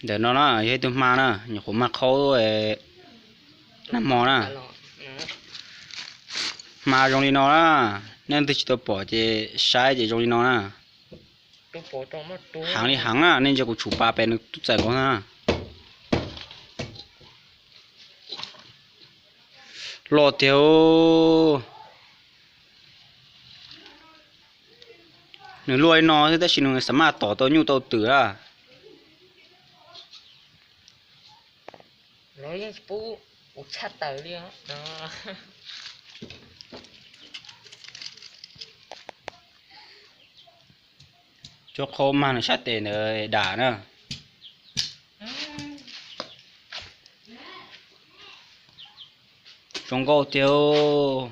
Ntawm no na yog ib tug hma na, nyuam qhuav mag qhaub nag hmo na. Hma zoo li no na, nej leej twg tsis tau pom ces saib ces zoo li no na. Heev li heev na, nej ntsia kuv tshum pa pem nws tub txawm nkaus na. Loj tiag. Nws luaj li no xwb tab sis nws xav maj tom tau nyuj tau twm a. Tsuab qhaub mag nws sab tes ntawd dam na. Zoo nkauj tiag.